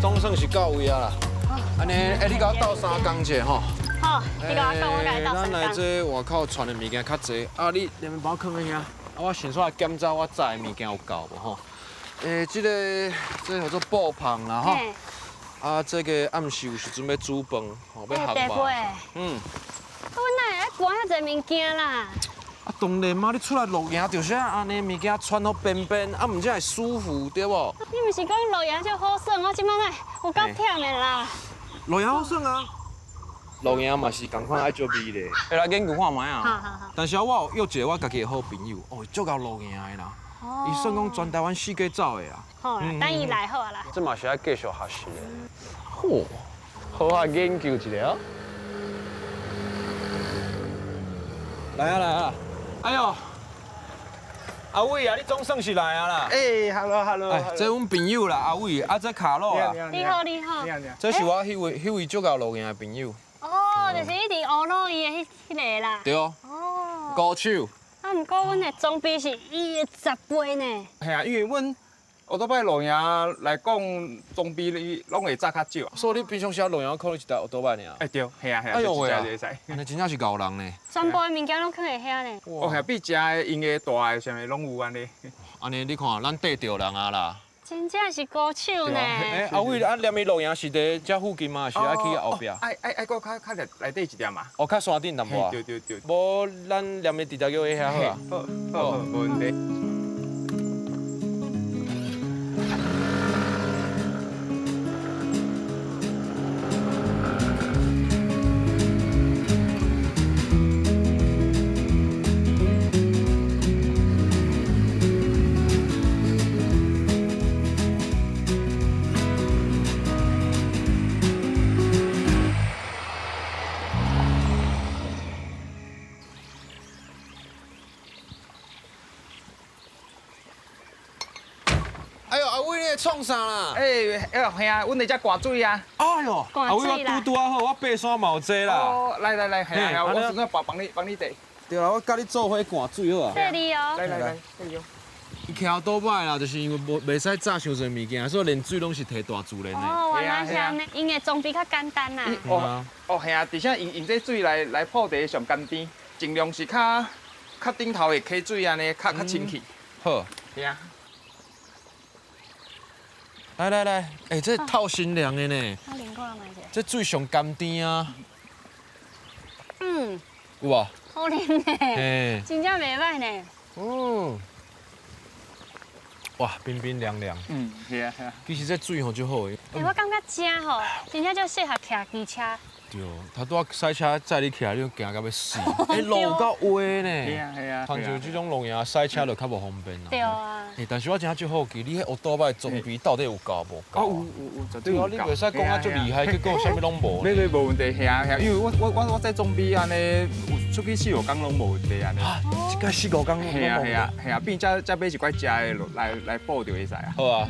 總算是到位啊啦。按呢，欸，你共我鬥相仝者吼。好，你共我講，我共你鬥咱來相仝。這外口傳的物件較濟，啊，你連面幫我囥佇遐，啊，我先煞來檢查我載的物件有夠無吼。欸，這个這個叫做布棚啦吼。啊，這个暗時有時陣欲煮飯，吼，欲烘肉。嗯。阮哪會愛搬遐濟物件啦？啊，當然嘛，你出來露營就是按呢，物件穿好便便，啊，毋才會舒服，對無？你毋是講露營足好耍，我這擺哪有夠忝的啦。露營好耍啊！露營嘛是仝款愛足美的。欸，來研究看覓啊。好好好。但是我有約一個我家己的好朋友，哦，足𠢕露營的啦。伊算講全台灣四界走的啊。好啦，等伊來好啊啦。這嘛是愛繼續學習的。嚯，好啊，研究一下哦。來啊來啊！哎喲，阿偉啊，你總算是來啊啦！欸，hello hello。哎，這阮朋友啦，阿偉，啊，這卡洛啦。你好你好。這是我彼位彼位足𠢕露營的朋友。哦，就是一直學路伊的彼彼个啦。對哦。哦。高手。啊，毋過阮的裝備是伊的10倍呢。係啊，因為阮歐多擺露營來講，裝備攏會載較少。所以你平常時露營可能一台歐多擺爾。欸對，係啊係啊，哎喲喂啊，按呢真正是𠢕人呢。全部的物件攏囥佇遐呢。哦，係比食的、用的、大的，啥物攏有按呢。按呢你看，咱綴著人啊啦。真正是高手呢。欸，阿偉，啊，踮伊露營是佇遮附近嗎？還是愛去後壁？愛愛愛，閣較較內內底一點嘛。哦，較山頂淡薄。對對對。無，咱踮伊直接叫伊遐好啊。好，好，無問題。哎喲，阿偉，你咧創啥啦？欸，哎喲，嘿啊，阮佇遮灌水啊。哎喲，阿偉，我拄拄仔好，我爬山嘛有這啦。哦，來來來，嘿啊，我順便幫幫你幫你提。對啦，我佮你做伙灌水好啊。這裡哦。來來來，這裡哦。伊騎倒擺啦，就是因為無袂使載傷濟物件，所以連水攏是提大自然的。哦，原來是按呢，𪜶的裝備較簡單啦。哦哦，嘿啊，而且用用這水來來泡茶上簡單，盡量是較較頂頭的溪水按呢，較較清氣。好。嘿啊。來來來，欸，這透心涼的呢。我啉過來嘛者。這水上甘甜啊。嗯。有無？好啉呢。嘿。真正袂䆀呢。嗯。哇，冰冰涼涼。嗯，是啊是啊。其實這水吼足好的。欸，我感覺這吼，真正足適合騎機車。對，頭拄仔賽車載你起來，你驚甲欲死。欸，路有夠歪呢。是啊是啊。像這種露營賽車就較無方便啦。對啊。欸，但是我真正足好奇，你彼歐多擺裝備到底有夠無夠？哦，有有有，絕對有夠。對啊，你袂使講啊足厲害，結果啥物攏無。沒沒無問題，係啊係啊，因為我我我我這裝備按呢，有出去四五工攏無問題按呢。這擺四五工攏無問題。係啊係啊係啊，變才才買一寡食的落來來補就會使啊。好啊。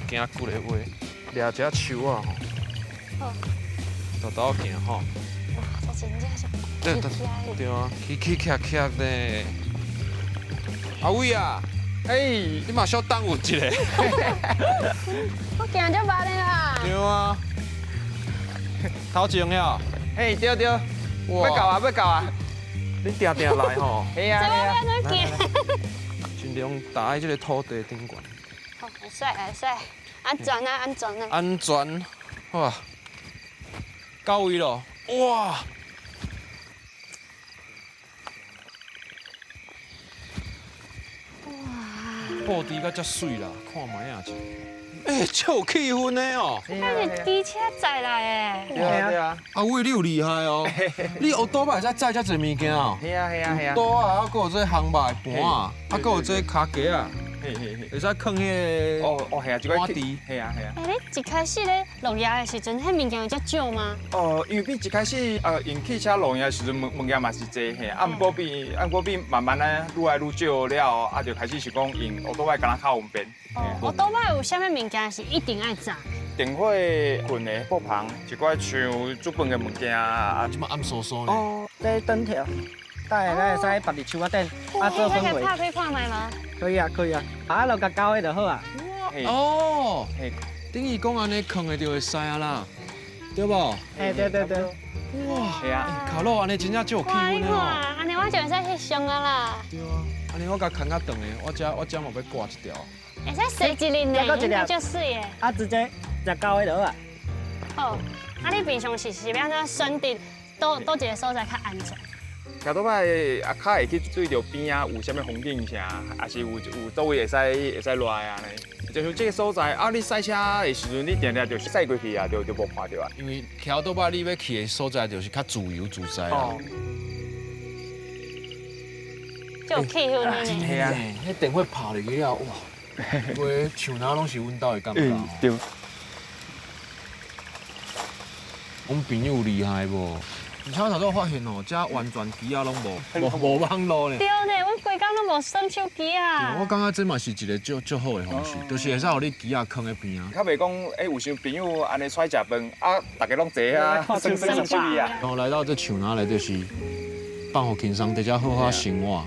行骨的話，掠一只樹仔吼，豆豆行吼。哇，這真正是對對啊，起起徛徛呢。阿偉啊，欸，你嘛小等有一下。我行足慢的啦。對啊。頭前了。嘿，對對。欲到啊，欲到啊。你定定來吼。嘿啊。這我欲按怎行？盡量踏佇這个土地頂懸。好，會使會使，安全啊，安全啊。安全，哇，到位咯，哇！哇！布置甲遮媠啦，看覓仔者。欸，足有氣氛的哦。這是機車載來的。對啊對啊。阿偉，你有厲害哦！你歐多擺會使載遮濟物件哦。係啊係啊係啊。桌仔，啊，閣有這烘肉的盤仔，啊，閣有這跤架仔。嘿嘿嘿。會使囥彼個。哦哦，係啊，這個碗池係啊係啊。欸，你一開始咧露營的時陣，彼物件有遮少嗎？哦，因為比一開始用汽車露營的時陣，物件嘛是濟嘿，啊，毋過變慢慢仔愈來愈少了後，啊，就開始是講用歐多擺敢若較方便。哦，歐多擺有啥物物件是一定愛載？電火、睏的布棚，一寡像煮飯的物件啊。這麼暗嗖嗖呢？哦，這燈條，等下咱會使綁佇樹仔頂，啊做氛圍。拍開看覓嗎？可以啊，可以啊，啊，就共交的就好啊。哦，等於講按呢囥的就會使啊啦，對無？欸，對對對。哇，係啊，卡洛按呢真正足有氣氛的吼。按呢我就會使翕相啊啦。對啊，按呢我共牽較長的，我遮嘛欲掛一條。會使洗一日呢，應該足媠的。啊，直接食交的就好啊。好，啊，你平常時是欲按怎選擇佗一个所在較安全？騎倒擺啊，較會去注意著邊仔有啥物風景啥，抑是有佗位會使賴按呢。就像這个所在啊，你駛車的時陣，你定定就駛過去啊，就無看著啊。因為騎倒擺你欲去的所在，就是較自由自在啦。就有氣氛呢。係啊，彼電火拍入去了，哇！規个樹林攏是阮兜的感覺。對。阮朋友厲害無？而且我頭拄發現哦，遮完全機仔攏無網路呢。對呢，阮規工攏無耍手機啊。我感覺這嘛是一个足好的方式，就是會使予你機仔囥佇邊仔。較袂講，欸，有時朋友按呢出來食飯，啊，逐家攏坐啊，耍耍手機啊。然後來到這樹林內，就是放予輕鬆，佇遮好好生活。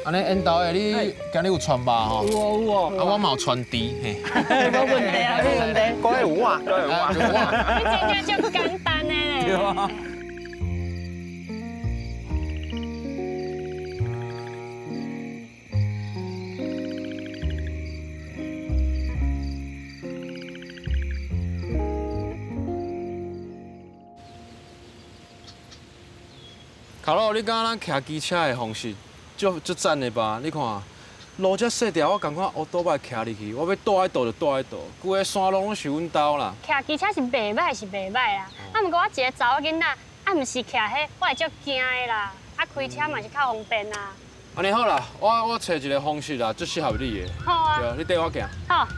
按呢，緣投的你今日有穿肉吼？有哦有哦。啊，我嘛有穿豬嘿。無問題啊，無問題。講有碗，講有碗。你真正足簡單的咧。對啊。卡洛，你感覺咱騎機車的方式足讚的吧？你看，路遮細條，我感覺烏多擺騎入去，我欲蹛佇佗就蹛佇佗，規个山路攏是阮兜啦。騎機車是袂䆀是袂䆀啦，啊，毋過我一个查某囡仔，啊，毋是騎彼，我會足驚的啦。啊，開車嘛是較方便啦。按呢好啦，我揣一个方式啦，足適合你的。好啊。對，你綴我行。好。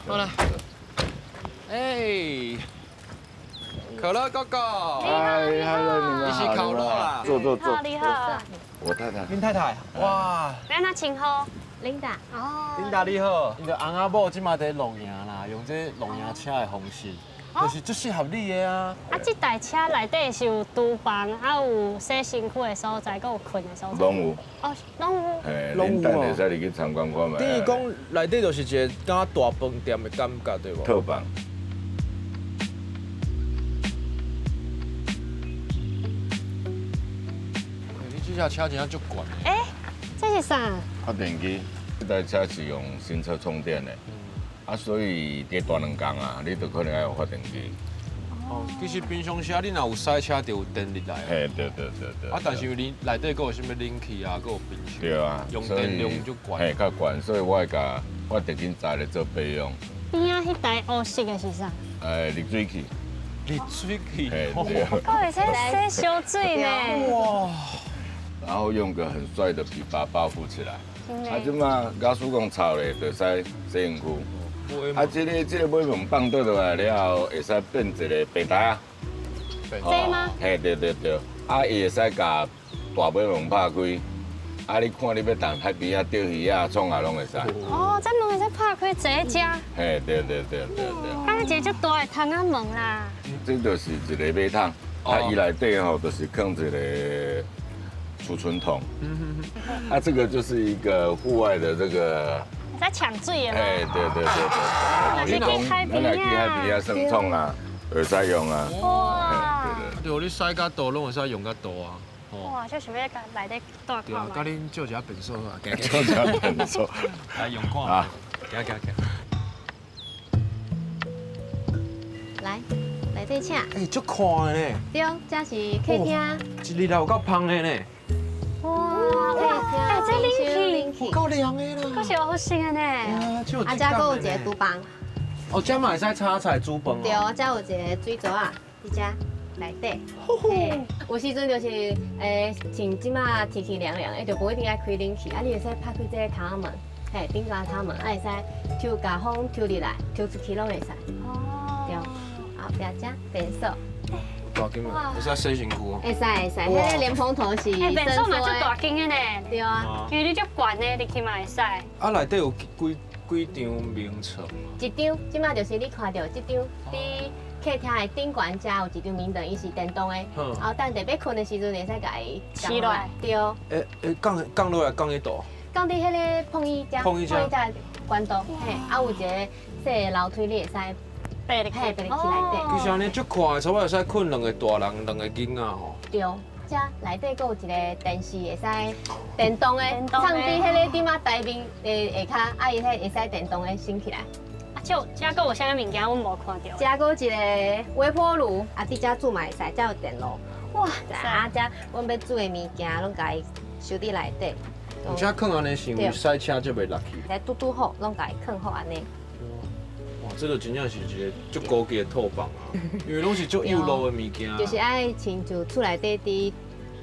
好啦，哎，可樂哥哥，嗨，Hello，你們一起烤肉啦，坐坐坐，你好，我太太，您太太，哇，欲按怎稱呼？Linda，哦，Linda 你好，𪜶翁仔某這馬佇露營啦，用這露營車的方式，就是足適合你的啊。啊，這台車內底是有廚房，啊有洗身軀的所在，閣有睏的所在。攏有。哦，攏有。嘿，恁等會使入去參觀看覓。等於講內底就是一个敢大飯店的感覺，對無？套房。你這台車真正足懸的。欸，這是啥？發電機。這台車是用新車充電的，啊，所以佇大兩工啊，你就可能愛用發電機。哦，其實平常時啊，你若有駛車就有電力來。嘿，對對對對。啊，但是你內底閣有啥物冷氣啊，閣有冰箱。對啊，用電量足懸。嘿，較懸，所以我會共發電機載來做備用。邊仔彼台烏色的是啥？熱水器。熱水器。嘿，對。閣會使洗燒水呢。哇！然後用個很帥的皮包包覆起來。啊，這馬假使講臭咧，就使洗身軀。啊，這个尾門放倒落來了後，會使變一个白台仔。這嗎？嘿，對對對。啊，伊會使共大尾門拍開。啊，你看你欲佇海邊仔釣魚仔，創啥攏會使。哦，這門會使拍開坐遮。嘿，對對對對對。敢若一个足大的窗仔門啦。這就是一个馬桶，啊，伊內底吼就是囥一个儲存桶。啊，這個就是一個戶外的這個。在搶水的嗎？哎，對對對對。你去海邊啊？咱來去海邊仔耍創啊，會使用啊。哇！對，你駛較多，攏會使用較多啊。哇，就想欲共內底蹛對啊，共恁借一下便所啊，借一下便所，來用看啊，行行行。來，來内底请。欸，足宽的呢。对，这是客厅。一入来有够芳的呢。哇，欸，这冷气，有够凉的啦。阁是好食的呢。啊，这阁有一个厨房。哦，这嘛会使炒菜煮饭。对，这有一个水槽仔，伫遮内底。有时阵就是像这马天气凉凉的，就无一定爱开冷气，啊，你会使拍开这个窗门，嘿，顶悬窗门，啊，会使抽共风抽入来，抽出去拢会使。哦。对，后壁遮便所。大间嘛，会使洗身躯哦。会使会使，彼个莲蓬头是。欸，便所嘛足大间的呢。对啊。因为你足悬的，入去嘛会使。啊，内底有几几张眠床？一张，这马就是你看到这张，伫客厅的顶悬遮有一张眠床，伊是电动的。后等下欲睏的时阵，会使共伊起来。对。欸欸，降降落来降彼度？降伫彼个碰椅遮，碰椅遮悬度，嘿，啊有一个细的楼梯，你会使爬入去，爬入去内底。其实按呢足宽，差不多会使睏两个大人，两个囡仔吼。对，遮内底阁有一个电视，会使电动的，放伫彼个顶仔台面的下跤，啊伊彼会使电动的升起来。啊，这遮阁有啥物物件，阮无看著。遮阁有一个微波炉，啊，伫遮煮嘛会使，遮有电炉。哇！啊，遮阮欲煮的物件拢共伊收伫内底。而且囥按呢，是因为驶车才袂落去。来拄拄好，拢共伊囥好按呢。哇，这个真正是一个足高级的套房啊！因为拢是足幼路的物件。就是爱亲像厝内底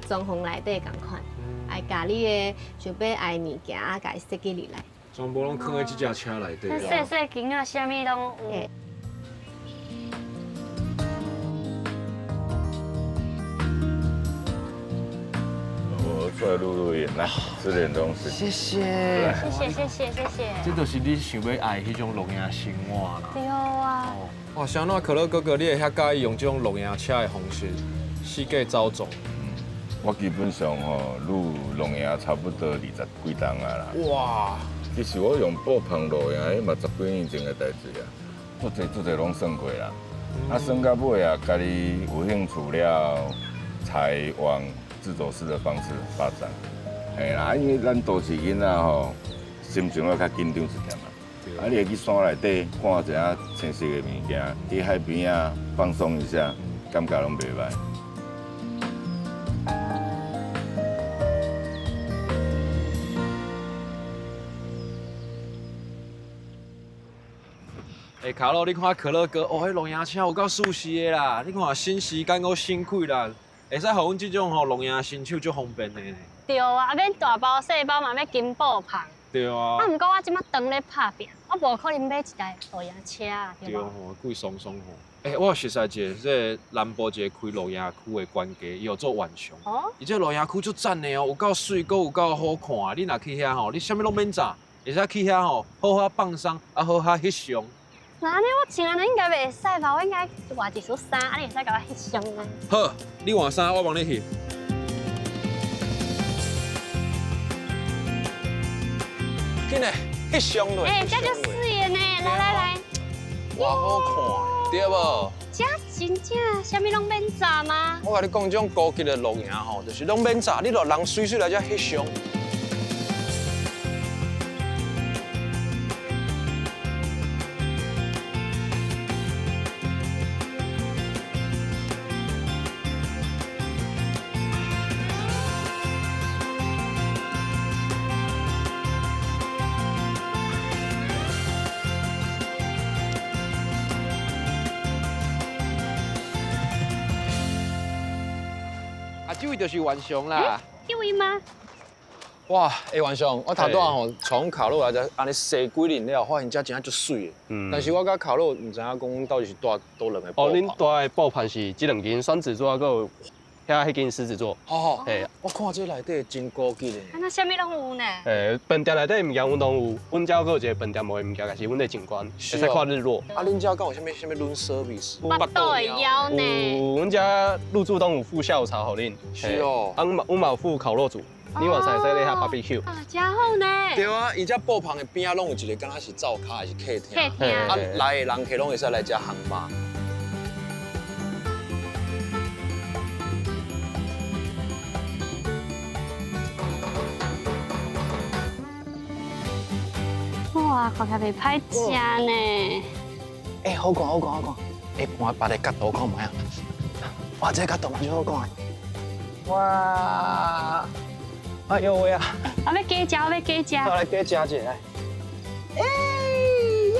伫装潢内底仝款，爱共你的想欲爱的物件啊，共伊设计入来。全部拢囥佇这架车内底。细细间仔，啥物拢有。我出来录录影，来吃点东西。谢谢，谢谢，谢谢，谢谢。这就是你想欲爱彼种露营生活啦。对啊。哇，啥怎可乐哥哥，你会遐佮意用这种露营车的方式四界走走？我基本上吼，露露营差不多20几冬啊啦。哇！其实我用布棚露营，彼嘛10几年前的代志啊，足济足济拢算过啦。啊，算到尾啊，家己有兴趣了，才往自走式的方式发展。嘿啦，因为咱都市囡仔吼，心情会较紧张一点嘛。啊，你会去山内底看一下青色的物件，去海边啊放松一下，感觉拢袂䆀。欸，卡洛，你看可乐哥，哦，彼露营车有够舒适的啦！你看省时间阁省气啦，会使予阮这种吼露营新手足方便的呢。对啊，啊免大包细包嘛，欲金布棚。对啊。啊，毋过我这马当咧拍拚，我无可能买一台露营车啊，对吼，贵爽爽吼。欸，我有熟似一个这个南部一个开露营区的管家，伊有做晚上。哦。伊这露营区足赞的哦，有够媠，阁有够好看。你若去遐吼，你啥物拢免做，会使去遐吼，好好放松，啊好好翕相。那按呢，我穿按呢应该袂使吧？我应该换一束衫，啊，你会使共我翕相吗？好，你换衫，我帮你翕。紧来，翕相落。欸，这就媠的呢，来来来。哇，好看，对无？这真正啥物拢免做吗？我共你讲，这种高级的露营吼，就是拢免做，你就人媠媠来遮翕相。这位就是袁翔啦。这位吗？哇，欸，袁翔，我头拄仔吼从卡洛来遮按呢踅几轮了，发现遮真正足媠的。嗯。但是我佮卡洛毋知影讲到底是蹛佗两个。哦，恁蹛的布棚是这两间双子座，阁有遐彼间狮子座。哦。嘿，我看这内底真高级的。啊，那啥物拢有呢？欸，饭店内底物件阮拢有，阮遮阁有一个饭店无的物件，就是阮的景观，会使看日落。啊，恁遮敢有啥物啥物 room service？腹肚会枵呢。有，阮遮入住拢有附下午茶予恁。是哦。啊，阮嘛有附烤肉组。你晚上会使咧遐 barbecue。啊，真好呢。对啊，伊遮布棚的边仔拢有一个，敢若是灶跤还是客厅。客厅。啊，来的人客拢会使来遮烘肉。哇，看起来袂歹食呢。欸，好看，好看，好看。哎，换别个角度看覓啊。哇，這個角度嘛足好看。哇！哎呦喂啊！我欲加食，我欲加食。我來加食一下。哎耶！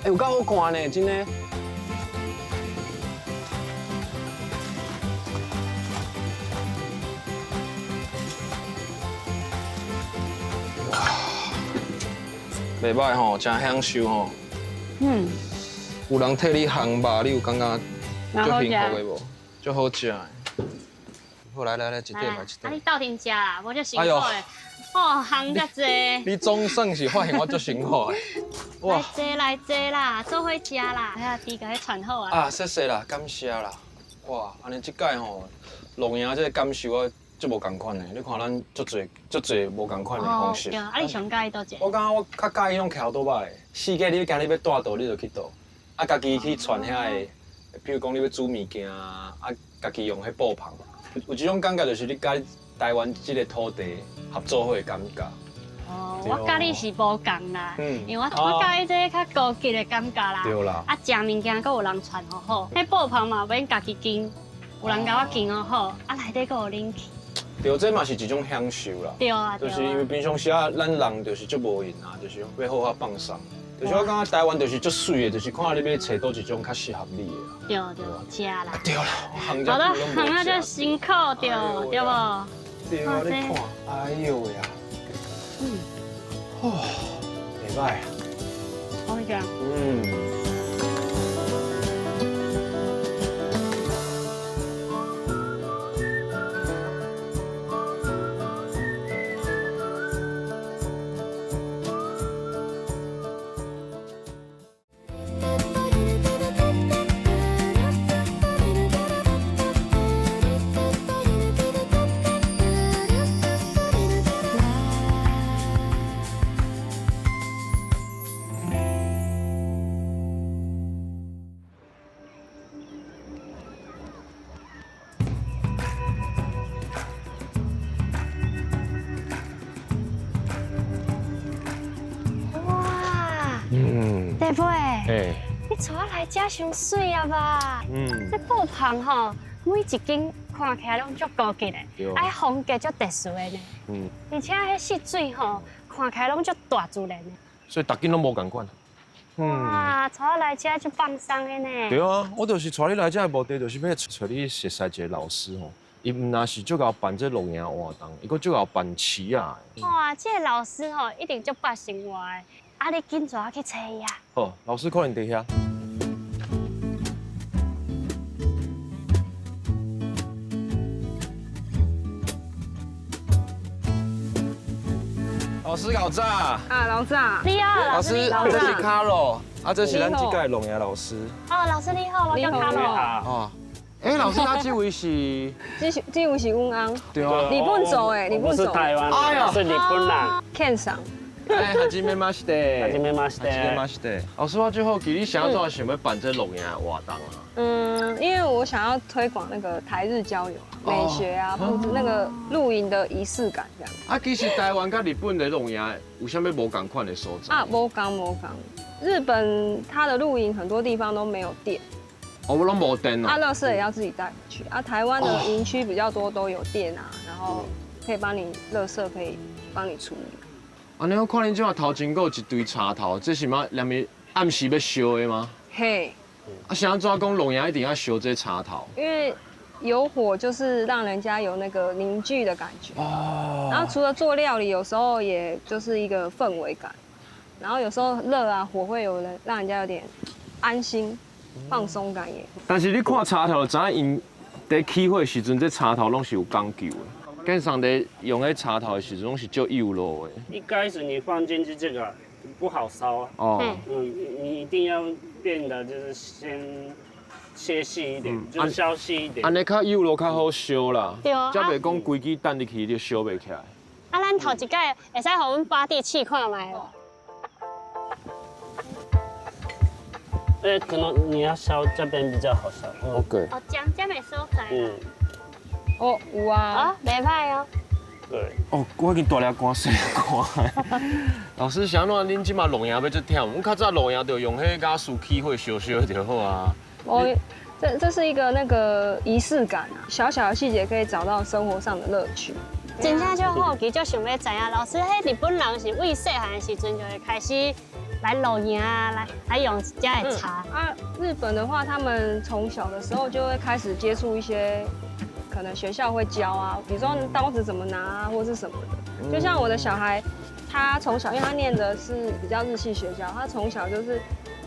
哎，有夠好看呢，真的。哇，袂䆀吼，真享受吼。嗯。有人替你烘肉，你有感覺足幸福的無？足好食的。好，來來來，一塊來一塊。啊，你鬥陣食啦，無遮辛苦的。哦，烘遮濟。你總算是發現我足辛苦的。哇！來坐來坐啦，做伙食啦。哎呀，豬共你傳好啊。啊，謝謝啦，感謝啦。哇，按呢這擺吼，露營這個感受我足無仝款的。你看咱足濟足濟無仝款的方式。對，啊，你上佮意佗一个？我感覺我較佮意攏騎倒擺，四界你今日欲蹛佗，你就去佗。啊，家己去傳遐个，比如講你欲煮物件啊，啊，家己用彼布棚，有一種感覺就是你佮台灣這個土地合作伙的感覺。哦，我佮你是無仝啦，因為我佮意這個較高級的感覺啦。對啦。啊，食物件閣有人傳予好，彼布棚嘛免家己經，有人共我經予好，啊內底閣有冷氣。對，這嘛是一種享受啦。對啊。就是因為平常時啊，咱人就是足無閒啊，就是欲好好放鬆。就是我感覺台灣就是足媠的，就是看你欲揣佗一種較適合你的。對對，食啦。對啦，我烘好啦，烘啊遮辛苦，對對無？對啊，你看，哎呦喂啊！嗯，哦，袂䆀。好食。嗯。大伯，你带我來遮傷媠啊吧？嗯，這布棚吼，每一間看起來攏足高級的，啊，風格足特殊的呢。嗯，而且彼穡水吼，看起來攏足大自然的。所以逐間攏無仝款。哇，帶我來遮足放鬆的呢。對啊，我就是帶你來遮的目的，就是欲揣你熟似一個老師吼。伊毋但是足𠢕辦這露營活動，伊閣足𠢕辦市仔。哇，這個老師吼，一定足捌生活的。啊，你緊帶我去揣伊啊！好，老師可能佇遐。老師老早。啊，老早。你好，老師，這是卡洛，啊，這是咱這屆露營老師。哦，老師你好，我叫卡洛。哦。哎，老師，他這位是？這位是阮翁。對啊。日本做的，日本做。不是台灣，哎是日本人。健桑。哎，はじめまして。はじめまして。はじめまして。老師，我最好奇你啥怎想欲辦這露營的活動啊？嗯，因為我想要推廣那個台日交流、美學啊，布置那個露營的儀式感這樣。啊，其實台灣佮日本的露營有啥物無仝款的所在？啊，無仝無仝。日本它的露營很多地方都沒有電。哦，攏無電哦。啊，垃圾也要自己帶回去。啊，台灣的營區比較多都有電啊，然後可以幫你垃圾可以幫你處理。按呢，我看恁這馬頭前閣有一堆柴頭，這是嘛？連咪暗時欲燒的嗎？嘿。啊，是按怎講露營一定愛燒這柴頭？因為有火就是讓人家有那個凝聚的感覺。哦。然後除了做料理，有時候也就是一個氛圍感。然後有時候熱啊，火會有人讓人家有點安心、放鬆感也。但是你看柴頭，就知影𪜶佇起火的時陣，這柴頭攏是有講究的。建商佇用彼柴頭的時陣，攏是足幼路的。一開始你放進去這個不好燒啊。哦。嗯，你一定要變得就是先切細一點，就削細一點。按呢較幼路較好燒啦。對啊。才袂講規支擲入去就燒袂起來。啊，咱頭一擺會使予阮爸弟試看覓無？欸，可能你要燒這邊比較好燒。OK。哦，尖尖的所在。嗯。哦，有啊。哦，袂歹哦。对。哦，我已经大粒汗细粒汗。老师，是按怎恁这马露营欲遮忝？阮较早露营就用彼瓦斯起火烧烧就好啊。我这是一个那个仪式感啊，小小的细节可以找到生活上的乐趣。真正足好奇，足想欲知影，老师，彼日本人是为细汉的时阵就会开始来露营啊，来用遮的柴。啊，日本的话，他们从小的时候就会开始接触一些，可能学校会教啊，比如说刀子怎么拿啊，或是什么的。就像我的小孩，他从小，因为他念的是比较日系学校，他从小就是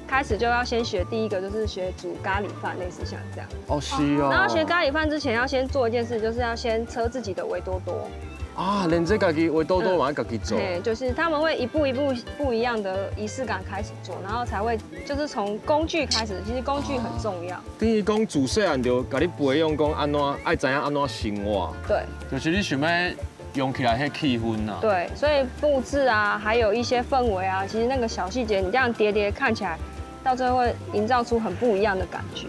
开始就要先学第一个就是学煮咖喱饭，类似像这样。哦，是哦。然后学咖喱饭之前要先做一件事，就是要先车自己的维多多。啊，连这家己维多多嘛爱家己做。对，就是他们会一步一步不一样的仪式感开始做，然后才会就是从工具开始，其实工具很重要。等于讲自细汉就共你培养讲按怎爱知影按怎生活。对。就是你想欲用起来彼气氛啊。对，所以布置啊，还有一些氛围啊，其实那个小细节，你这样叠叠看起来，到最后会营造出很不一样的感觉。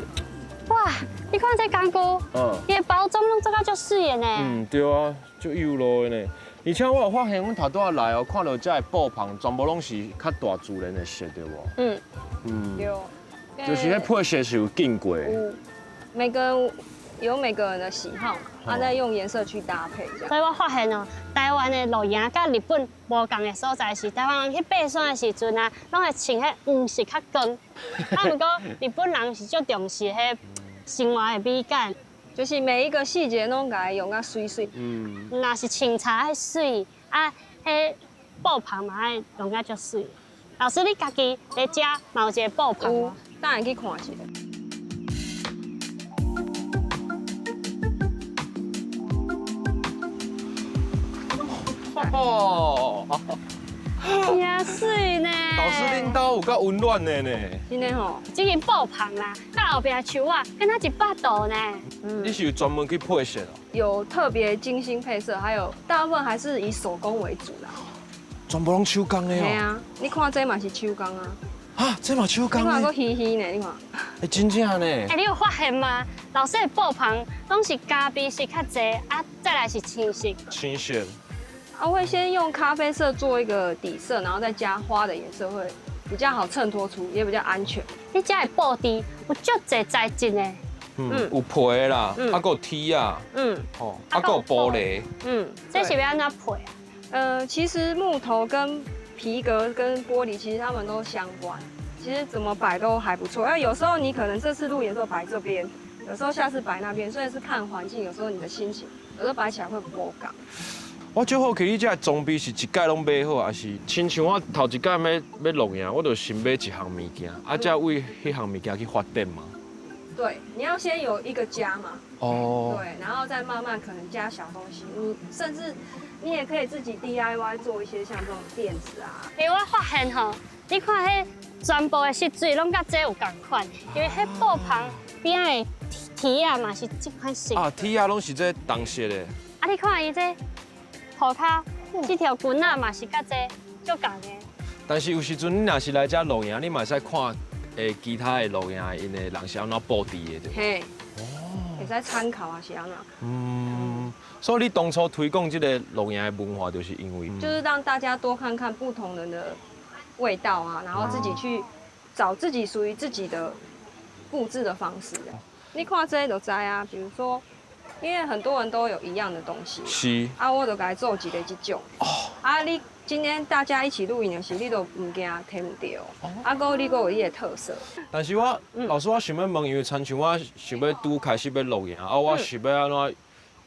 哇，你看这工具，伊的包装拢做甲足媠的呢。嗯，对啊，足幼路的呢。而且我有发现，阮头拄仔来哦，看到遮的布棚全部拢是较大自然的色，对无？嗯嗯，对。就是彼配色是有经过的。有，每个人有每个人的喜好，啊，再用颜色去搭配这样。所以我发现哦，台湾的露营佮日本无仝的所在是，台湾人去爬山的时阵啊，拢会穿彼黄色较光。啊，毋过日本人是足重视彼生活的美感，就是每一个细节拢共伊用甲媠媠。若是穿柴爱媠，啊，彼布棚嘛爱用甲足媠。老师，你家己伫遮嘛有一个布棚无？等下去看一下。哦，真媠呢！老师，恁兜有够温暖的呢。真的吼，这间布棚啦，佮后壁树仔，敢若100度呢。你是有专门去配色哦？有特别精心配色，还有大部分还是以手工为主啦。全部拢手工的哦。对啊，你看这嘛是手工啊。啊，这嘛手工的。你看阁稀稀呢，你看。哎，真正呢。哎，你有发现吗？老师的布棚拢是咖啡色较济，啊，再来是青色。青色。啊，我会先用咖啡色做一个底色，然后再加花的颜色，会比较好衬托出，也比较安全。你遮的布置有足济材质的，有皮啦，啊，阁有铁啊，哦，啊，阁有玻璃，这是欲按怎配啊？其实木头跟皮革跟玻璃，其实它们都相关，其实怎么摆都还不错。那有时候你可能这次露营的时候摆这边，有时候下次摆那边，所以是看环境，有时候你的心情，有时候摆起来会无仝。我足好奇，你这装备是一届拢买好，还是亲像我头一届欲露营，我就先买一项物件，啊，才为彼项物件去发展嘛。对，你要先有一个家嘛。哦。对，然后再慢慢可能加小东西，你甚至你也可以自己 DIY 做一些像这种垫子啊。欸，我发现吼，你看彼全部的色水拢佮这有仝款，因为彼布棚边仔的铁仔嘛是这款色。啊，铁仔拢是这同色的。啊，你看伊这。涂跤这条裙仔嘛是佮这足仝的。但是有时阵你若是来遮露营，你嘛会使看其他的露营𪜶的人是按怎布置的，对。嘿。哦。会使参考啊，是按怎？嗯。所以你当初推广这个露营的文化，就是因为就是让大家多看看不同人的味道啊，然后自己去找自己属于自己的布置的方式。你看这就知啊，比如说。因为很多人都有一样的东西，是啊，我就共伊做一个这种。哦，啊，你今天大家一起露营的时，你都毋惊提毋著。啊，阁你阁有你的特色。但是我老师，我想欲问，因为亲像我想欲拄开始欲露营，啊，我想欲按怎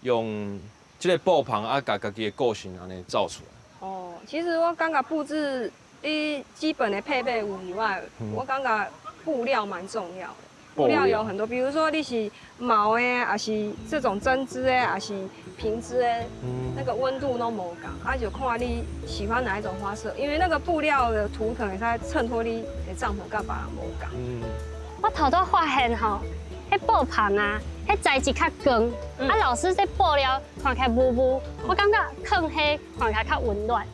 用这个布棚啊，共家己的个性按呢造出来。哦，其实我感觉布置，你基本的配备有以外，我感觉布料蛮重要的。布料有很多，比如说你是毛的，还是这种针织的，还是平织的，那个温度拢无仝，啊就看你喜欢哪一种花色，因为那个布料的图腾会使衬托你的帐篷佮别人无仝。我头拄发现吼，彼布棚啊，彼材质较光，啊老师这布料看起来雾雾，我感觉囥彼看起来较温暖，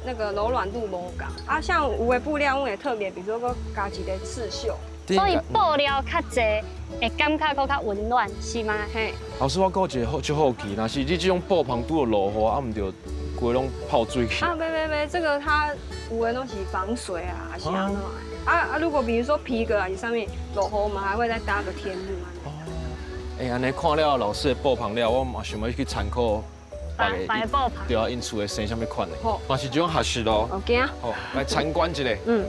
那个柔软度无仝。啊，像有的布料阮会特别，比如说阁加一个刺绣。伫所以布料較濟，會感覺閣較溫暖，是嗎？嘿。老師，我閣有一個足好奇，若是你這種布篷拄著落雨，啊，毋著規攏泡水去？啊，沒沒沒，這個它有的攏是防水啊，還是按怎？啊啊，如果比如說皮革啊，你上面落雨，我們還會再搭個天幕。哦。欸，按呢看了老師的布篷了，我嘛想欲去參考。別個布篷。對啊，𪜶厝會生啥物款的？好，嘛是這種學習咯。好，行。好，來參觀一下。嗯。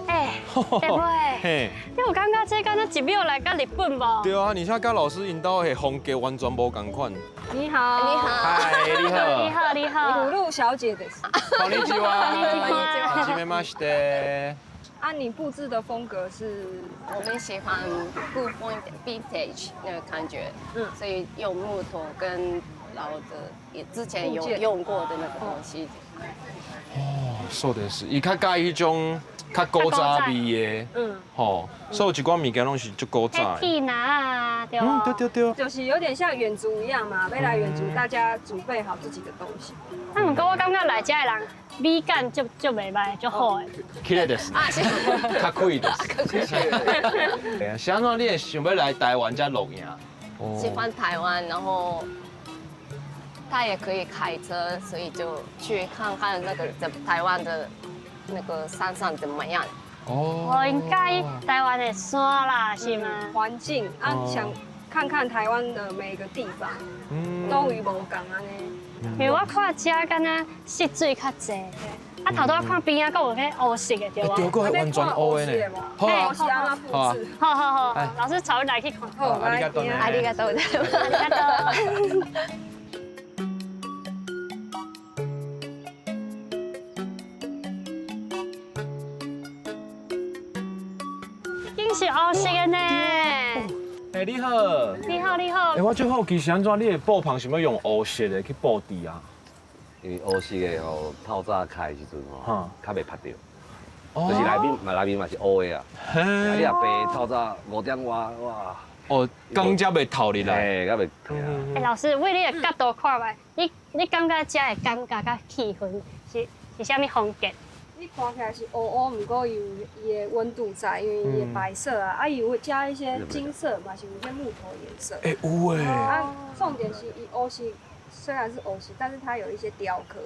欸，大妹，你有感覺這敢若一秒來到日本無？對啊，而且佮老師𪜶兜的風格完全無仝款。你好。你好。嗨，你好。你好，你好。虎路小姐です。こんにちは。はじめまして。啊，你布置的風格是？我們喜歡古風一點，vintage 那個感覺，所以用木頭跟老的，也之前有用過的那個東西。哦，そうです。伊較佮意彼種較古早味的，吼，所以有一寡物件攏是足古早的。鐵籃啊，對無？對對對。就是有點像遠足一樣嘛，欲來遠足，大家準備好自己的東西。啊，毋過我感覺來遮的人美感足足袂䆀，足好的。起來就是，較開就是。對啊，是按怎你會想欲來台灣遮露營？喜歡台灣，然後他也可以開車，所以就去看看那個台灣的那個山上怎麼樣。哦，𪜶佮意台灣的山啦，是嗎？環境啊，想看看台灣的每個地方，佗位無仝按呢。因為我看遮敢若色水較濟，啊頭拄仔看邊仔閣有彼烏色的對無？對，閣完全烏的呢。好啊，好啊，好好好，老師帶阮來去看。好，ありがとう。ありがとうございます。ありがとう。真是烏色的呢。欸，你好。你好，你好。欸，我最好奇是按怎，你的布篷是欲用烏色的去布置啊？因為烏色的吼，透早開的時陣吼，較袂曝著。就是內面嘛，內面嘛是烏的啊。你若白透早5點外，哇！哦，光才袂透入來。嘿，才袂。欸，老師，為你的角度看覓，你感覺遮的感覺佮氣氛是啥物風格？你看起來是烏烏，毋過伊有伊的溫度在，因為伊的白色啊，啊伊有加一些金色嘛，是有些木頭顏色。欸，有欸。啊，重點是伊烏色，雖然是烏色，但是它有一些雕刻，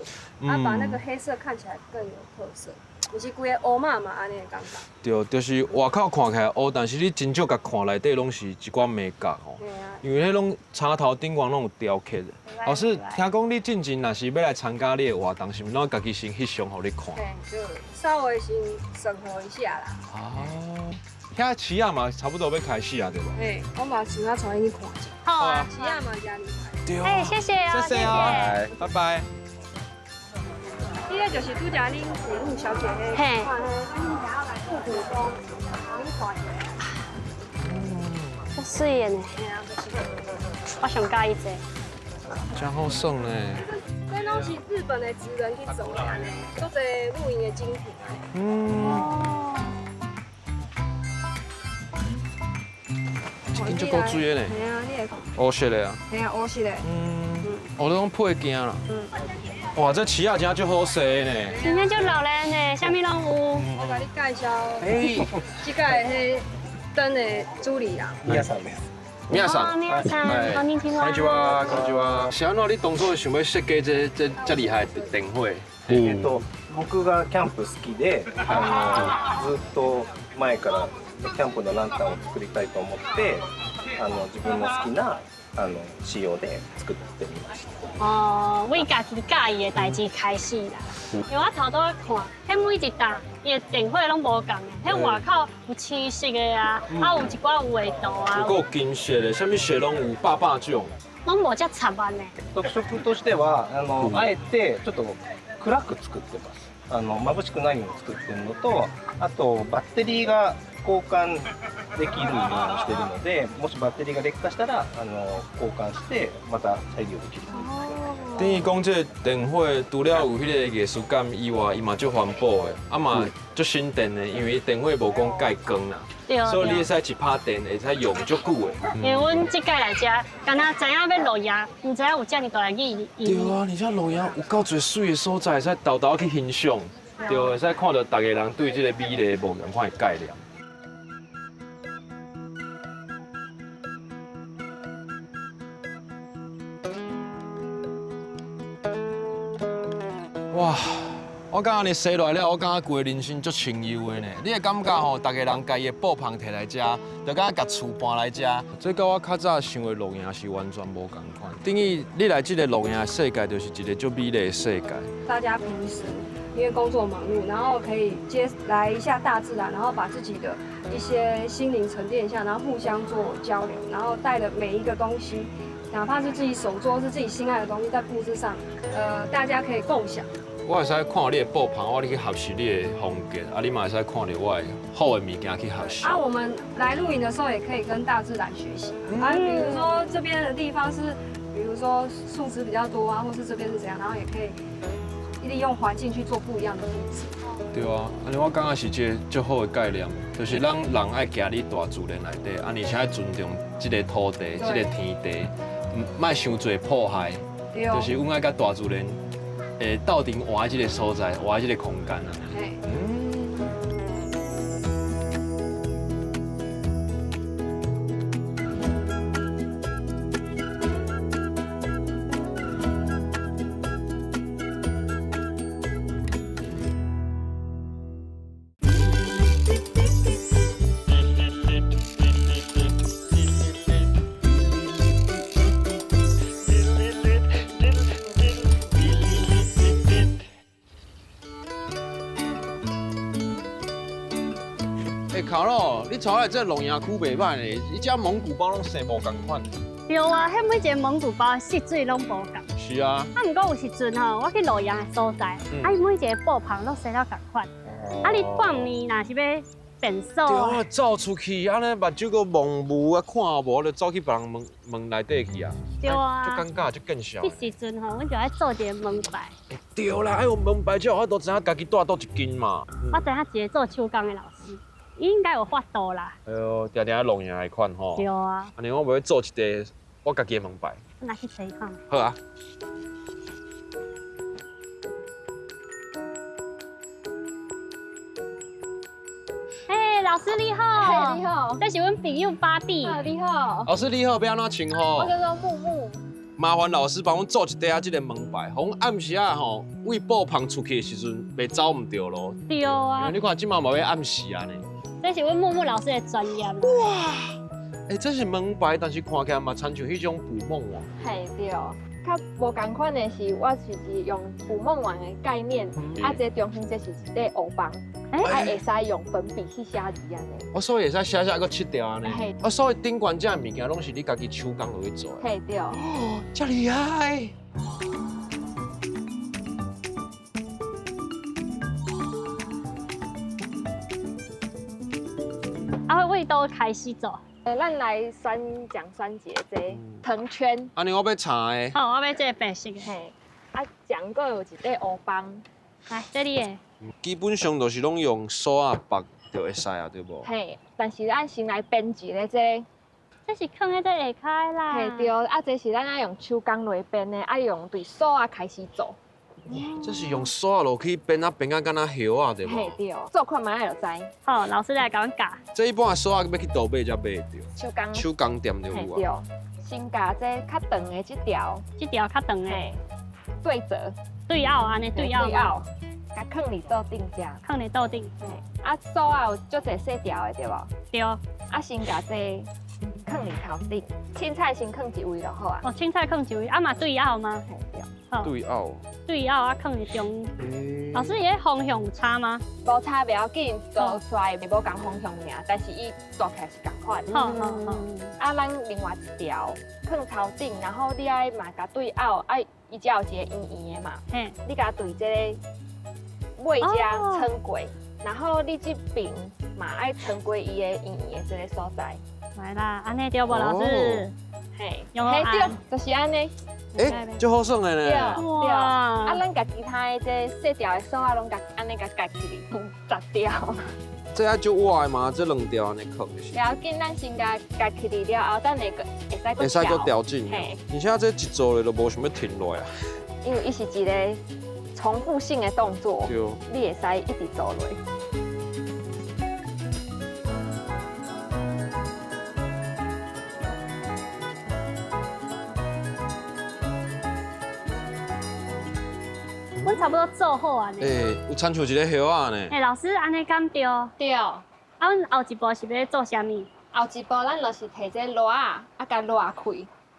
啊，把那個黑色看起來更有特色。毋是規个烏嘛嘛按呢的感覺。對，就是外口看起來烏，但是你真少共看內底攏是一寡眉角吼。對啊。因為彼攏插頭頂懸攏有雕刻的。老師，聽講你進前若是欲來參加你的活動，是毋是攏家己先翕相予你看？對，就稍微先審核一下啦。哦。遐市仔嘛，差不多欲開始啊，對無？嘿，我嘛想欲帶你去看一下。好啊。市仔嘛誠厲害。對。哎，謝謝哦，謝謝哦，拜拜。這個就是拄才恁虎路小姐彼看彼，恁想要來復古風，恁看一下。足媠的呢。我上佮意這個。真好耍呢。這攏是日本的職人去做的，按呢，足濟露營的精品。嗯。這間足古錐的呢。嘿啊，你會。烏色的啊。嘿啊，烏色的。嗯。哦，這攏配件啦。嗯。哇，這市仔真足好勢的呢。真正足熱鬧呢，啥物攏有。我共你介紹，這個彼燈的主理人。宮さんです。宮さん。宮さん，こんにちは。こんにちは，こんにちは。是按怎你當初想欲設計這這厲害的燈火？僕がキャンプ好きで、ずっと前からキャンプのランタンを作りたいと思って、自分の好きな仕様で作ってみました。哦，為家己佮意的代誌開始啦。因為我頭拄仔看，彼每一搭伊的燈火攏無仝的，彼外口有青色的啊，啊有一寡有畫圖啊。有金色的，啥物色攏有百百種。攏無遮雜亂的。特色としては、あえてちょっと暗く作ってます。眩しくないように作ってるのと、あとバッテリーが交換できるようにしてるので、もしバッテリーが劣化したら交換してまた再利用できるという。等于讲，这个电火除了有彼个艺术感以外，伊嘛足环保的，啊嘛足省电的，因为电火无讲盖光啦，所以你会使一拍电会使用足久的。因为阮这届来遮，敢若知影欲露营，毋知影有遮尔大的意义。对啊，而且露营有够济媠的所在，会使沓沓去欣赏，对，会使看到逐个人对这个美丽无仝款的概念。哇！我感觉你生落来了，我感觉规个人生足清幽的呢。你会感觉吼，逐个人家己的布棚提来遮，就敢若共厝搬来遮。这佮我较早想的露营是完全无仝款。等于你来这个露营的世界，就是一个足美丽的世界。大家平时因为工作忙碌，然后可以接来一下大自然，然后把自己的一些心灵沉淀一下，然后互相做交流，然后带的每一个东西，哪怕是自己手作，是自己心爱的东西，在布置上，大家可以共享。我会使看你的布棚，我入去学习你的风格，啊，你嘛会使看著我的好的物件去学习。啊，我们来露营的时候也可以跟大自然学习。啊，比如说这边的地方是，比如说树枝比较多啊，或是这边是怎样，然后也可以利用环境去做不一样的布置。对啊，按呢我感觉是一个足好的概念，就是咱人爱行伫大自然内底，啊，而且爱尊重这个土地、这个天地，莫伤济破坏，就是阮爱佮大自然。会斗阵活伫这个所在，活伫这个空间啊。卡洛，你带我来这露营区袂䆀呢，你这蒙古包拢生无仝款。对啊，彼每一个蒙古包的色水拢无仝。是啊。啊，毋过有时阵吼，我去露营的所在，啊，伊每一个布棚拢生了仝款。啊，你半暝若是欲便所，对啊，走出去，按呢目睭阁蒙雾啊，看无，就走去别人门门内底去啊。对啊。足尴尬，足见笑。彼时阵吼，阮就爱做一个门牌。对啦，爱有门牌才有法度知影家己蹛佗一间嘛。我知影一个做手工的老师。应该有法度啦。哎呦，定定露营的款吼。对啊。按呢，我欲做一个我家己的门牌。来去揣看。好啊。哎，老师你好。你好。这是阮朋友巴蒂。你好。老师你好，欲按怎称呼？我叫做木木。麻烦老师帮阮做一块仔这个门牌，予阮暗时仔吼，为布棚出去的时阵，袂走毋著路。对啊。你看这马嘛欲暗时啊呢。这是阮木木老师的专业。哇！欸，这是门牌，但是看起来嘛，亲像彼种捕梦网。嘿，对。较无仝款的是，我是用捕梦网的概念，啊，这中间这是一块乌枋，啊，会使用粉笔去写字按呢。我所以会使写写阁拭掉按呢。嘿。啊，所以顶悬这物件拢是你家己手工落去做的。嘿，对。哦，遮厉害！啊，为佗开始做？咱来选讲选一个这藤圈。按呢我欲茶的。好，我欲这个白色的。嘿，啊，墙阁有一块乌枋。来，这里的。基本上就是拢用索仔绑就会使啊，对无？嘿，但是咱先来编一个这个。这是囥佇这下跤的啦。嘿，对，啊，这是咱爱用手工来编的，爱用对索仔开始做。哇，这是用索仔落去编啊，编啊，敢若叶仔对无？嘿，对，做看觅就知。好，老师来共阮教。这一般的索仔欲去佗买才买得著？手工。手工店就有啊。对，先共这较长的这条，这条较长的，对折。对拗按呢，对拗。对拗，共囥伫桌顶遮。囥伫桌顶。嘿，啊，索仔有足济细条的对无？对。啊，先共这囥伫头顶，凊彩先囥一位就好啊。哦，凊彩囥一位，啊嘛对拗吗？嘿，对。对拗。对拗啊，囥伫中。老师，伊个方向有差吗？无差，袂要紧，做出来无仝方向尔，但是伊做起来是仝款。好好好。啊，咱另外一条囥头顶，然后你爱嘛共对拗，啊，伊遮有一个圆圆的嘛，你共对这个尾遮穿过。然后你这边嘛爱穿过伊的圆圆的这个所在。来啦，按呢对无老师？嘿，嘿对，就是按呢。欸，足好耍的呢。对对。啊，咱共其他的这细条的索仔拢共按呢共夹起来，十条。这爱足活的嘛，这两条按呢囥是。不要紧，咱先共夹起来了后，等下阁会使阁会使阁调整。而且这一做咧就无想欲停落来啊。因为伊是一个重复性的动作，你会使一直做落。阮差不多做好啊。欸，有亲像一个叶仔呢。欸，老师，按呢敢对？对。啊，阮后一步是欲做啥物？后一步，咱就是提这螺仔，啊，共螺开，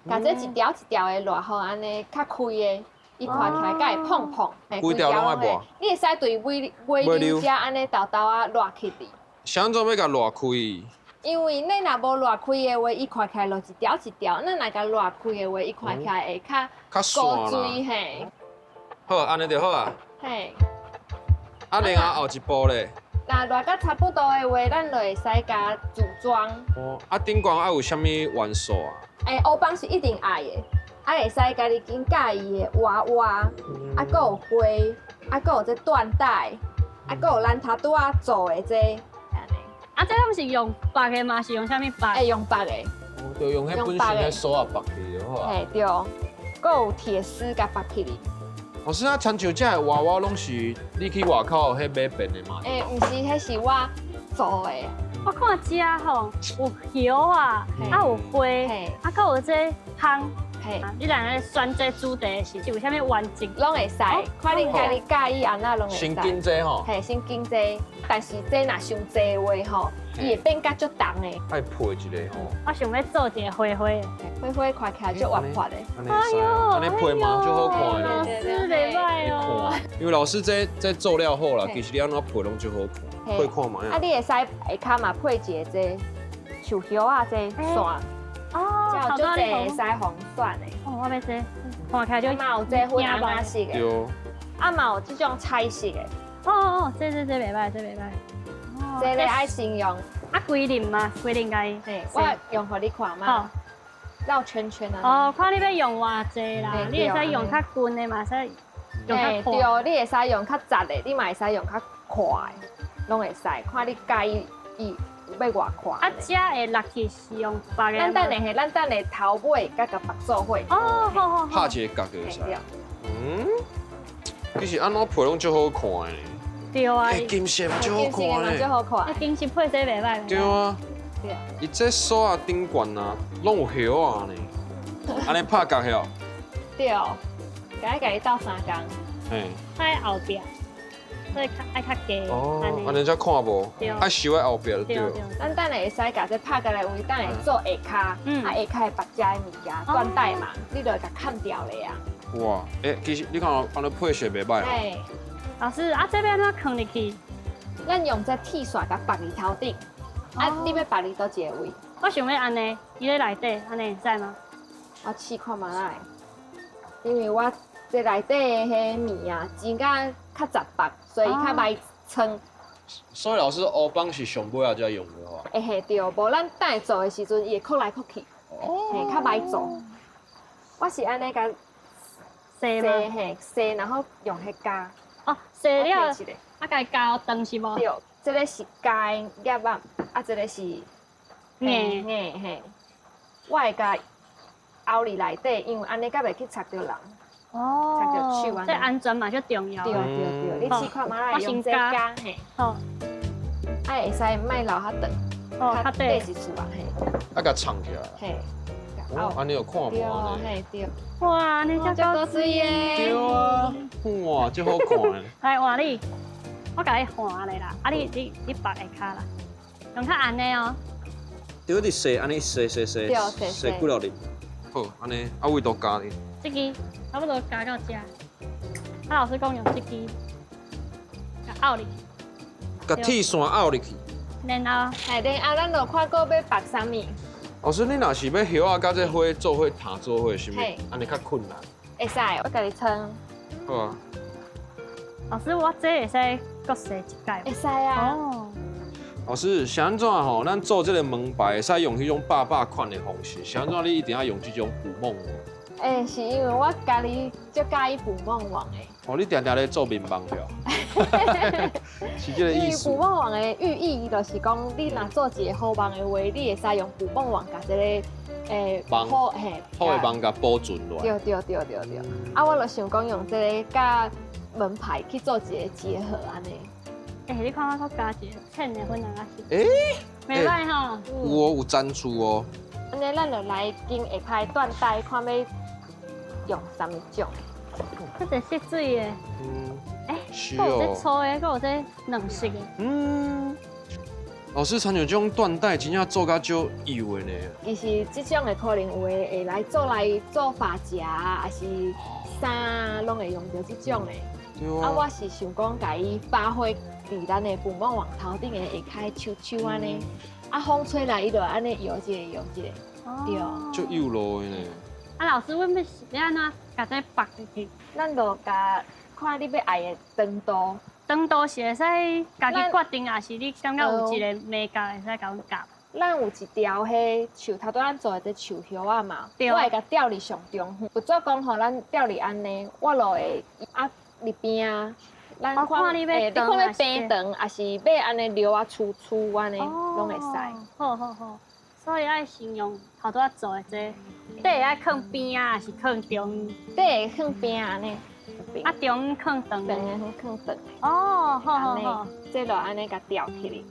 共这一条一条的螺吼，按呢较开的，伊看起来才会膨膨。规条拢爱抹。你会使对尾尾溜遮按呢沓沓仔螺起哩。啥怎欲共螺开？因为你若无螺开的话，伊看起来就一条一条；咱若共螺开的话，伊看起来会较古锥嘿。好，按呢就好啊。嘿。啊，另外后一步咧。若热甲差不多的话，咱就会使共组装。哦，啊，顶悬爱有啥物元素啊？欸，乌枋是一定爱的，啊，会使家己紧佮意的娃娃，啊，阁有花，啊，阁有这缎带，啊，阁有咱头拄仔做的这。啊，这拢是用缚的嘛？是用啥物缚？会用缚的。哦，就用彼本身的索仔缚起就好啊。嘿，对，阁有铁丝共缚起哩。老师，啊，亲像这个娃娃拢是你去外口彼买变的吗？欸，毋是，彼是我做的。我看这吼有叶啊，啊有花，啊阁有这香。嘿，你若咧选这主题是有啥物原则？拢会使，看恁家己佮意按怎拢会使。先紧这吼。嘿，先紧这，但是这若伤济的话吼，伊会变甲足重的。爱配一个吼。我想欲做一个花花的，花花看起来足活泼的。哎呦，按呢配嘛足好看的。老师袂䆀哦。因为老师这这做了好啦，其实你按怎配拢足好看，配看觅啊。啊，你会使下跤嘛配一个这树叶仔这线。哦，有足济会使予选的。哦，我欲这，看起来就嘛有这粉红色的。对。啊嘛有这种彩色的。哦哦，这这这袂䆀，这袂䆀。这个爱先用。啊，规轮嘛，规轮共伊。我用予你看嘛。绕圈圈啊。哦，看你欲用偌济啦，你会使用较近的嘛，使用较宽。对，你会使用较窄的，你嘛会使用较宽的，拢会使，看你佮意伊。欲偌宽？啊，这会落去是用缚的。咱等下，咱等下头尾佮共缚做伙。哦，好好好。拍一个角就会使。嗯，其实按怎配拢足好看的。对啊。欸，金色嘛足好看的。足好看。啊，金色配这袂䆀。对啊。对。伊这索仔顶悬啊，拢有叶仔呢。按呢拍角叶。对。共伊共伊斗相共。嘿。在后壁。所以较爱较低。哦，按呢才看无，爱收在后壁就对。咱等下会使共这拍过来位，等下做下跤，啊下跤会绑遮的物件，缎带嘛，你就会共砍掉咧啊。哇，欸，其实你看按呢配色袂䆀。嘿，老师，啊这欲按怎囥入去？咱用这铁线共绑伫头顶，啊，你欲绑伫佗一个位？我想欲按呢，伊咧内底，按呢会使吗？我试看觅来，因为我这内底的彼物啊，真甲较杂缚，所以较歹撑。所以老师，乌枋是上尾仔才用的吼。会嘿对，无咱等下做的时阵，伊会扣来扣去，嘿，较歹做。我是按呢共洗嘿洗，然后用彼胶。哦，洗了，啊，共胶断是无？对，这个是胶的叶仔，啊，这个是硬硬嘿。我会共凹伫内底，因为按呢才袂去插著人。哦，这安全嘛足重要。对对对，你试看觅来用这胶嘿。好。啊，会使莫留较长，哦，较短一撮啊嘿。啊，共藏起来。嘿。哦，按呢有看无？嘿对。哇，你这够水的。对啊。哇，这好看。来换你，我共你换咧啦，啊你你你绑下跤啦，用较按的哦。对，你洗，按呢洗洗洗，洗几落日。好，按呢，啊位都加哩。这支差不多加到这。啊，老师讲用这支，共拗入去。共铁线拗入去。然后，嘿，然后咱就看阁欲绑啥物。老师，你若是欲叶仔佮这花做伙塔做伙，是毋？按呢较困难。会使，我共你撑。好啊。老师，我这会使閣洗一擺。會使啊。哦。老師，是按怎吼？咱做這个門牌會使用彼種百百款的方式，是按怎你一定愛用這種捕夢網？欸，是因為我家己足佮意捕夢網的。哦，你定定咧做眠夢對？是這个意思。因為捕夢網的寓意就是講，你若做一个好夢的話，你會使用捕夢網共這个夢，嘿，好的夢共保存落來。對對對對對。啊，我就想講用這个佮門牌去做一个結合按呢。欸，你看我閣加一个淺的粉紅仔色，欸，袂歹吼。有哦，有展出哦。按呢，咱就來揀下跤緞帶，看欲用啥物種。這個色水的，欸，閣有這粗的，閣有這軟色的。嗯。老師，親像這種緞帶，真正做甲足幼的呢。其實這種的可能有的會來做來做髮夾，還是衫，攏會用著這種的。啊，我是想講，共伊發揮佇咱的捕夢網頭頂的下跤手手按呢，啊，風吹來伊就按呢搖一个搖一个，對。足幼路的呢。啊，老師，阮欲欲按怎共這縛入去？咱就共看你欲愛的長度。長度是會使家己決定，抑是你感覺有一个眉角會使共阮夾？咱有一條彼樹頭拄咱做的這樹葉仔嘛，我會共吊佇上中央。有做講吼，咱吊佇按呢，我就會啊。佇邊啊，咱看你欲看欲平長，抑是欲按呢留啊粗粗按呢，攏會使。好好好，所以愛先用頭拄仔做的這，底會愛囥邊啊，抑是囥中？底會囥邊按呢，啊中囥長的，囥長。哦，好好好，這就按呢共吊起來，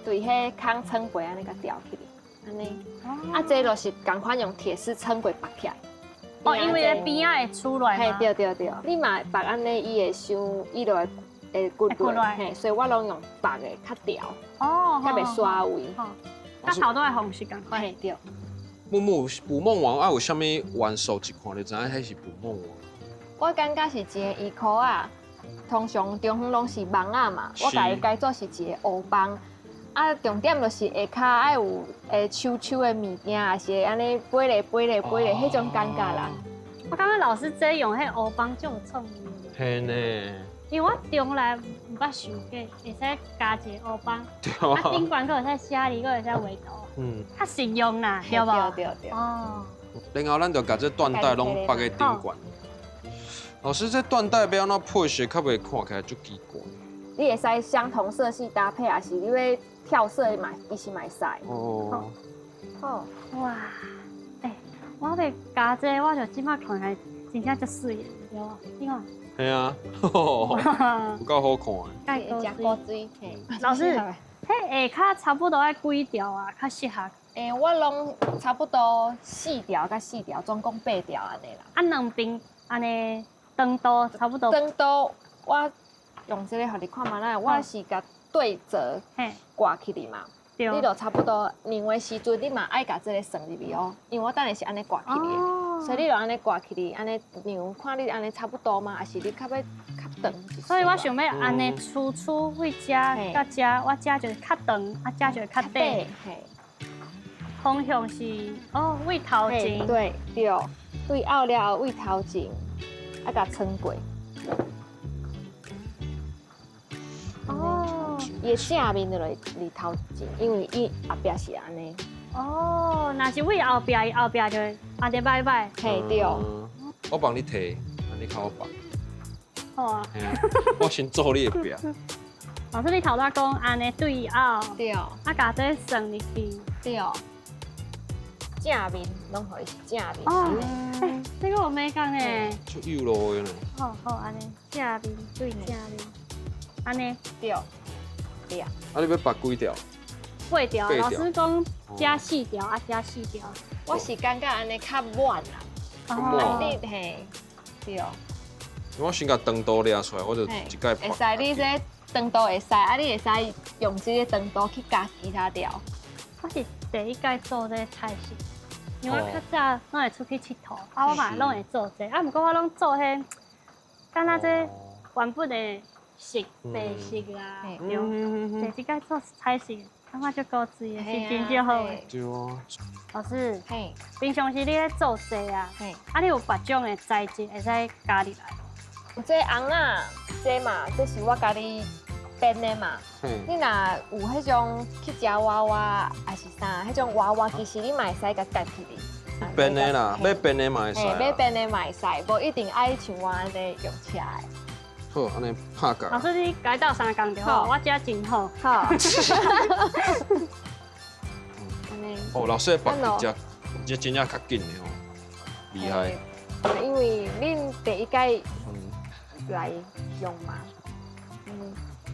對彼空窗過按呢共吊起來，按呢。啊，這就是仝款用鐵絲撐過縛起來。哦，因為咧邊仔會出來嘛。嘿，對對對，你嘛縛按呢，伊會傷，伊就會會骨落。嘿，所以我攏用縛的較牢。哦，較袂刷位。佮頭拄的方式仝款。嘿，對。木木，捕夢網愛有啥物元素？一看就知影彼是捕夢網。我感覺是一个衣褲仔，通常中央攏是網仔嘛，我共伊改做是一个烏網。啊，重點就是下跤愛有會手手的物件，抑是會按呢飛咧飛咧飛咧，彼種感覺啦。我感覺老師這用彼烏枋足有創意。嘿呢。因為我從來毋捌想過會使加一个烏枋，啊頂懸閣會使寫字，閣會使畫圖。嗯。較實用啦，對無？對對對。哦。然後咱就共這緞帶攏縛佇頂懸。老師，這緞帶欲按怎配色，較袂看起來足奇怪？你會使相同色系搭配，抑是你欲跳色嘛，其實嘛會使。哦。好。哇，欸，我欲加這個，我就這擺看起來真正足媠的，對無？你看。嘿啊，有夠好看的。誠古錐。老師，彼下跤差不多愛幾條啊？較適合？欸，我攏差不多四條佮四條，總共八條按呢啦。啊，兩邊按呢長度差不多。長度我用這個予你看覓啦，我是共對折掛起來嘛。你就差不多量的時陣，你嘛愛共這个算入去哦，因為我等下是按呢掛起來的，所以你就按呢掛起來，按呢量，看你按呢差不多嗎？抑是你較欲較長？所以我想欲按呢粗粗為遮到遮，我遮就是較長，啊遮就是較短。方向是哦，為頭前。對對，對後了後為頭前，啊共穿過。哦，伊的正面就佇頭前，因為伊後壁是按呢。哦，若是為後壁，伊後壁就會按呢擺擺。嘿，對。我幫你提，按呢較好綁。好啊。我先做你的壁。老師，你頭拄講按呢對後。對。啊，共這算入去。對。正面攏予伊是正面。哦，欸，這个有美感呢。足幼路的呢。好好，按呢正面對正面。按呢，對，對啊。啊，你欲縛幾條？八條。老師講遮四條，啊遮四條。我是感覺按呢較滿啦。哦。你嘿，對。我先共長度掠出來，我就一概縛。會使，你這長度會使，啊，你會使用這个長度去加其他條。我是第一擺做這个菜色，因為我較早攏會出去𨑨迌，啊，我嘛攏會做這个，啊，毋過我攏做彼，敢若這原本的色白色啊，對，第一擺做彩色，感覺足古錐的，是真正好的。對啊。老師，平常時你咧做這啊，啊，你有別種的材質會使加入來無？這尪仔，這嘛，這是我家己編的嘛。你若有彼種去食娃娃，抑是啥，彼種娃娃，其實你嘛會使共疊起來。編的啦，欲編的嘛會使。欲編的嘛會使，無一定愛像我按呢用車的。好，按呢拍共。老師，你共伊鬥相共就好，我這真好。好。哦，老師的筆這這真正較緊的哦，厲害。因為恁第一擺來用嘛。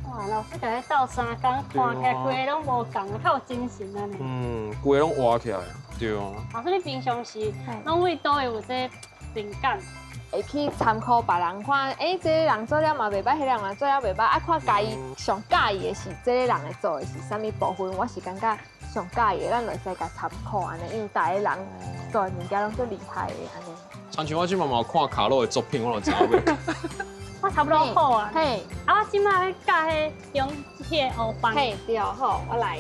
哇，老師共伊鬥相共，看起來規个攏無仝，較有精神按呢。嗯，規个攏活起來，對啊。老師，你平常時攏為佗位有這靈感？會去參考別人看，欸，這個人做了嘛袂䆀，彼個人嘛做了袂䆀，啊，看家己上佮意的是這個人的做的是啥物部分，我是感覺上佮意的，咱就會使共參考按呢，因為逐个人做的物件攏足厲害的按呢。親像我這馬嘛有看卡洛的作品，我就知影。我差不多好啊。嘿，啊，我這馬欲佮彼用彼个烏棒。嘿，對，好，我來。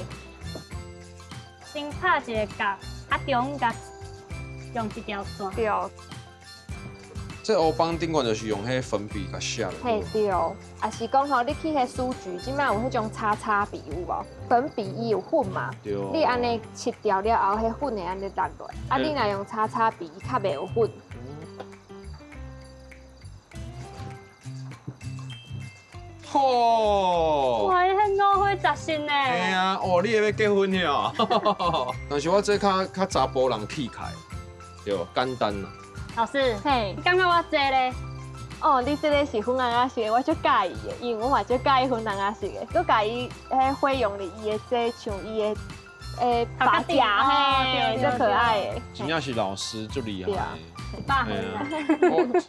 先拍一个結，啊，中間用一條線。對。這烏枋頂懸就是用彼粉筆共寫的。嘿，對，抑是講吼，你去彼書局，這馬有彼種擦擦筆有無？粉筆伊有粉嘛？對。你按呢切掉了後，彼粉會按呢落落來。啊，你若用擦擦筆，伊較袂有粉。吼！哇，你彼五花雜身呢？嘿啊，哦，你會欲結婚了？但是我這較較查埔人氣概，對，簡單啦。老師，嘿，你感覺我這咧？哦，你這个是粉紅仔色的，我足佮意的，因為我嘛足佮意粉紅仔色的，閣共伊彼花用佇伊的這像伊的髮夾嘿，足可愛的。真正是老師足厲害。100分。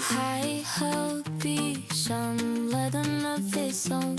还好闭上了灯，那飞送。